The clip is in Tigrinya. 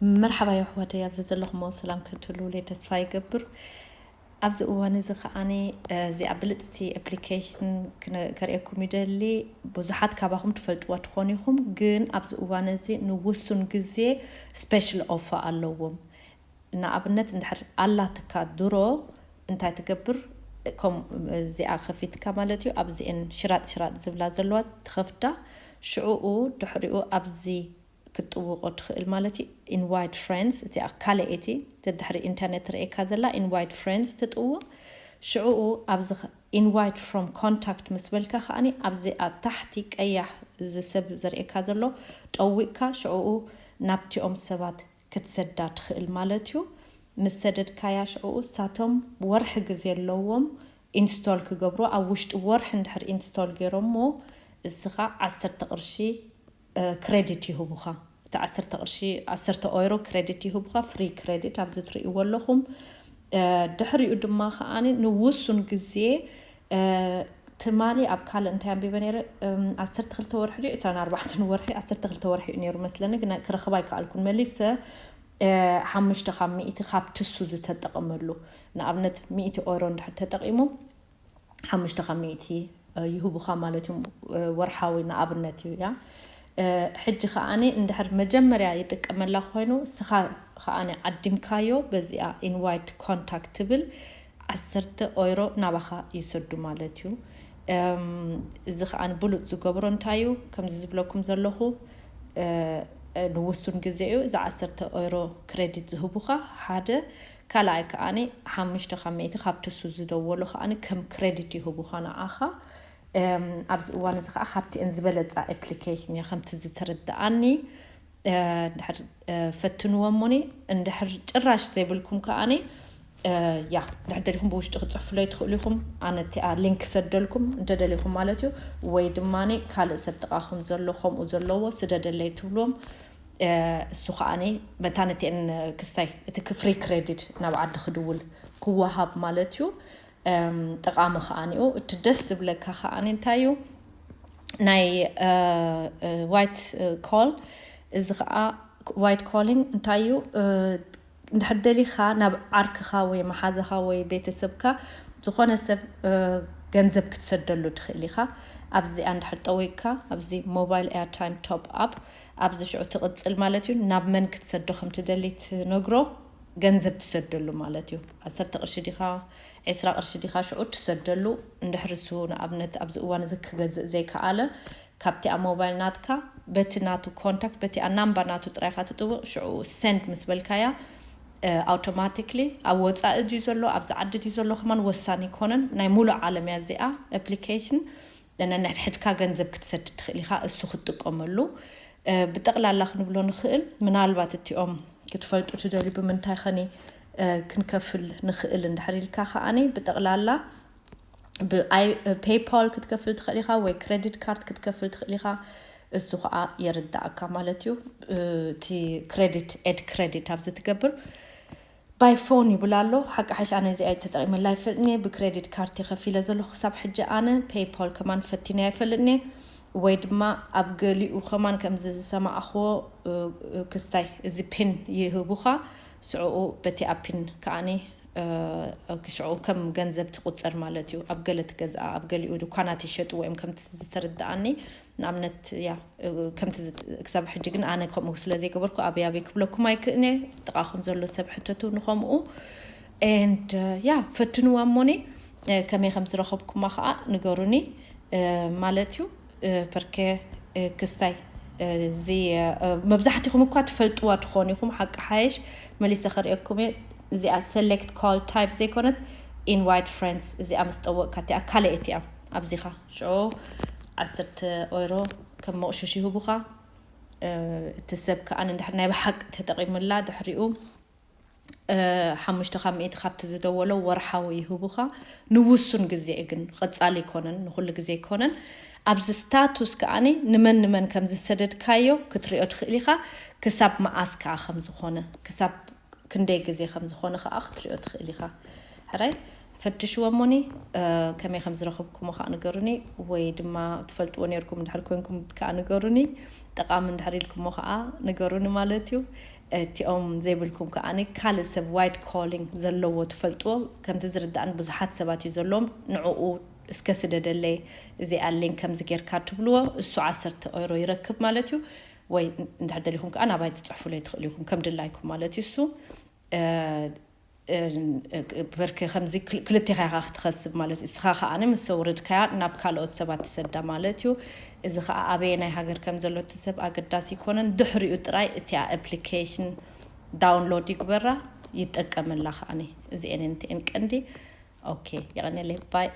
መርሓባ የሕዋተይ፣ ኣብዚ ዘለኹሞ ሰላም ክትህልውለይ ተስፋ ይገብር። ኣብዚ እዋን እዚ ከዓኒ እዚኣ ብልፅቲ ኣፕሊኬሽን ከርእየኩም ይደሊ። ብዙሓት ካባኹም ትፈልጥዋ ትኾኑ ኢኹም፣ ግን ኣብዚ እዋን እዚ ንውሱን ግዜ ስፔሻል ኦፈር ኣለዎም። ንኣብነት እንድሕር ኣላትካ ድሮ እንታይ ትገብር? ከም እዚኣ ከፊትካ ማለት እዩ። ኣብዚአን ሽራጥ ሽራጥ ዝብላ ዘለዋ ትኸፍታ። ሽዕኡ ድሕሪኡ ኣብዚ ክትጥውቆ ትኽእል ማለት እዩ። ኢንቫይት ፍሬንድስ፣ እቲኣ ካልኣይቲ ተድሕሪ ኢንተርኔት ትርእየካ ዘላ ኢንቫይት ፍሬንድስ ትጥውቕ። ሽዕኡ ኣብዚ ኢንቫይት ፍሮም ኮንታክት ምስ በልካ ከዓኒ ኣብዚኣ ታሕቲ ቀያሕ እዚ ሰብ ዘርእየካ ዘሎ ጠዊቕካ ሽዕኡ ናብቲኦም ሰባት ክትሰዳ ትኽእል ማለት እዩ። ምስ ሰደድካያ ሽዕኡ ሳቶም ወርሒ ግዜ ኣለዎም ኢንስቶል ክገብሩ። ኣብ ውሽጢ ወርሒ እንድሕር ኢንስቶል ገይሮሞ እስኻ ዓሰርተ ቅርሺ ክሬዲት ይህቡኻ። እቲ ዓሰርተ ቅርሺ፣ ዓሰርተ ኦይሮ ክሬዲት ይህቡኻ፣ ፍሪ ክሬዲት ኣብዚ ትርእይዎ ኣለኹም። ድሕሪኡ ድማ ከዓኒ ንውሱን ግዜ ትማሊ ኣብ ካልእ እንታይ ኣንቢበ ነይረ፣ ዓሰርተ ክልተ ወርሒ ድዩ ዕስራን ኣርባዕተን ወርሒ፣ ዓሰርተ ክልተ ወርሒ እዩ ነይሩ መስለኒ፣ ግን ክረኽባ ኣይከኣልኩን መሊሰ። ሓሙሽተ ካብ ሚእቲ ካብ ትሱ ዝተጠቐመሉ፣ ንኣብነት ሚእቲ ኦይሮ እንድሕር ተጠቒሙ ሓሙሽተ ካብ ሚእቲ ይህቡኻ ማለት እዩ። ወርሓዊ ንኣብነት እዩ እያ። ሕጂ ከዓኒ እንድሕር መጀመርያ ይጥቀመላ ኮይኑ እስኻ ከዓኒ ዓዲምካዮ በዚኣ ኢንቫይት ኮንታክት ትብል ዓሰርተ ኦይሮ ናባኻ ይሰዱ ማለት እዩ። እዚ ከዓኒ ብሉፅ ዝገብሮ እንታይ እዩ? ከምዚ ዝብለኩም ዘለኹ ንውሱን ግዜ እዩ እዚ ዓሰርተ ኦይሮ ክሬዲት ዝህቡኻ ሓደ። ካልኣይ ከዓኒ ሓሙሽተ ካብ ሚእቲ ካብ ትሱ ዝደወሉ ከዓኒ ከም ክሬዲት ይህቡኻ ንዓኻ። ኣብዚ እዋን እዚ ከዓ ካብቲአን ዝበለፃ ኣፕሊኬሽን እያ ከምቲ ዝተረድኣኒ። እንድሕር ፈትንዎ እሞኒ እንድሕር ጭራሽ ዘይብልኩም ከዓኒ ያ እንድሕር ደሊኹም ብውሽጢ ክፅሕፉለይ ትኽእሉ ኢኹም። ኣነ እቲኣ ሊንክ ሰደልኩም እንተደሊኹም ማለት እዩ። ወይ ድማ ካልእ ሰብ ጥቓኹም ዘሎ ከምኡ ዘለዎ ስደደለይ ትብልዎም። እሱ ከዓኒ መታን እቲአን ክስታይ እቲ ፍሪ ክሬዲት ናብ ዓዲ ክድውል ክወሃብ ማለት እዩ። ጠቓሚ ከዓኒኡ እቲ ደስ ዝብለካ ከዓኒ እንታይ እዩ ናይ ዋይት ኮል። እዚ ከዓ ዋይት ኮሊንግ እንታይ እዩ? እንድሕር ደሊኻ ናብ ዓርክኻ ወይ መሓዛኻ ወይ ቤተሰብካ ዝኾነ ሰብ ገንዘብ ክትሰደሉ ትኽእል ኢኻ። ኣብዚኣ እንድሕር ጠዊቅካ ኣብዚ ሞባይል ኤርታይም ቶፕ ኣፕ ኣብዚ ሽዑ ትቕፅል ማለት እዩ። ናብ መን ክትሰዶ ከም ትደሊ ትነግሮ፣ ገንዘብ ትሰደሉ ማለት እዩ። ዓሰርተ ቅርሺ ዲኻ፣ ዕስራ ቅርሺ ዲኻ፣ ሽዑ ትሰደሉ። እንድሕር እሱ ንኣብነት ኣብዚ እዋን እዚ ክገዝእ ዘይከኣለ ካብቲኣ ሞባይል ናትካ በቲ ናቱ ኮንታክት በቲኣ ናምበር ናቱ ጥራይካ ትጥውቕ። ሽዑ ሰንድ ምስ በልካያ ኣውቶማቲክሊ ኣብ ወፃኢ ድዩ ዘሎ ኣብዚ ዓዲ ድዩ ዘሎ ከማን ወሳኒ ይኮነን። ናይ ሙሉእ ዓለም እያ እዚኣ ኣፕሊኬሽን። ነንሕድሕድካ ገንዘብ ክትሰድድ ትኽእል ኢኻ እሱ ክትጥቀመሉ። ብጠቕላላ ክንብሎ ንኽእል ምናልባት እቲኦም ክትፈልጡ ትደልዩ ብምንታይ ኸኒ ክንከፍል ንኽእል እንድሕር ኢልካ ከዓኒ ብጠቕላላ ብፔይፓል ክትከፍል ትኽእል ኢኻ ወይ ክሬዲት ካርድ ክትከፍል ትኽእል ኢኻ። እሱ ከዓ የርዳእካ ማለት እዩ። እቲ ክሬዲት ኤድ ክሬዲት ኣብዚ ትገብር ባይ ፎን ይብል ኣሎ። ሓቂ ሓሽ ኣነ እዚኣ ተጠቒመላ ኣይፈልጥን እየ። ብክሬዲት ካርድ ከፊለ ዘለኹ ክሳብ ሕጂ ኣነ ፔይፓል ከማን ፈቲነ ኣይፈልጥን እየ። ወይ ድማ ኣብ ገሊኡ ከማን ከምዚ ዝሰማዕኽዎ ክስታይ እዚ ፒን ይህቡኻ። ሽዕኡ በቲ ኣብ ፒን ከዓኒ ሽዑ ከም ገንዘብ ትቁፀር ማለት እዩ። ኣብ ገለ ትገዝኣ ኣብ ገሊኡ ድኳናት ይሸጥዎ እዮም ከምቲ ዝተረድኣኒ። ንኣብነት ያ ከምቲ ክሳብ ሕጂ ግን ኣነ ከምኡ ስለ ዘይገበርኩ ኣበይ ኣበይ ክብለኩም ኣይክእልንየ። ጥቓኹም ዘሎ ሰብ ሕተቱ ንኸምኡ። And ያ ፈትንዋ እሞኒ ከመይ ከም ዝረኸብኩማ ከዓ ንገሩኒ ማለት እዩ። ፐርኬ ክስታይ እዚ መብዛሕትኹም እኳ ትፈልጥዋ ትኾኑ ኢኹም። ሓቂ ሓየሽ መሊሰ ከርእየኩም እየ። እዚኣ ሰሌክት ኮል ታይፕ ዘይኮነት ኢንቫይት ፍሬንድስ እዚኣ ምስ ጠወቕካ እቲኣ ካልኣይቲ እያ። ኣብዚኻ ሽዑ ዓሰርተ ኦይሮ ከም መቑሽሽ ይህቡኻ። እቲ ሰብ ከዓ እንድሕር ናይ ብሓቂ ተጠቒምላ ድሕሪኡ ሓሙሽተ ካብ ሚእቲ ካብቲ ዝደወሎ ወርሓዊ ይህቡኻ። ንውሱን ግዜ ግን ቐጻሊ ኣይኮነን ንኹሉ ግዜ ኣይኮነን። ኣብዚ ስታቱስ ከዓኒ ንመን ንመን ከም ዝሰደድካዮ ክትሪኦ ትኽእል ኢኻ። ክሳብ መዓስ ከዓ ከም ዝኾነ ክሳብ ክንደይ ግዜ ከም ዝኾነ ከዓ ክትሪኦ ትኽእል ኢኻ። ሕራይ ፈትሽዎ እሞኒ ከመይ ከም ዝረኽብኩሞ ከዓ ንገሩኒ፣ ወይ ድማ ትፈልጥዎ ነርኩም እንድሕር ኮንኩም ከዓ ንገሩኒ። ጠቓሚ እንድሕር ኢልኩሞ ከዓ ንገሩኒ ማለት እዩ። እቲኦም ዘይብልኩም ከዓ ካልእ ሰብ wide calling ዘለዎ ትፈልጥዎ፣ ከምቲ ዝርዳእን ብዙሓት ሰባት እዩ ዘለዎም፣ ንዕኡ እስከ ስደደለይ፣ እዚኣ ሊንክ ከምዚ ጌርካ ትብልዎ፣ እሱ ዓሰርተ ኦይሮ ይረክብ ማለት እዩ። ወይ እንድሕር ደሊኹም ከዓ ናባይ ትፅሕፉለይ ትኽእሉ ኢኹም ከም ድላይኩም ማለት እዩ። እሱ በርክ ከምዚ ክልቴኻ ኢኻ ክትኸስብ ማለት እዩ። እስኻ ከዓኒ ምስ ኣውረድካያ ናብ ካልኦት ሰባት ትሰዳ ማለት እዩ። እዚ ከዓ ኣበየናይ ሃገር ከም ዘሎ እቲ ሰብ ኣገዳሲ ኣይኮነን። ድሕሪኡ ጥራይ እቲኣ ኣፕሊኬሽን ዳውንሎድ ይግበራ፣ ይጠቀመላ ከዓኒ። እዚኤን እንተኤን ቀንዲ። ኦኬ፣ የቐንየለይ። ባይ።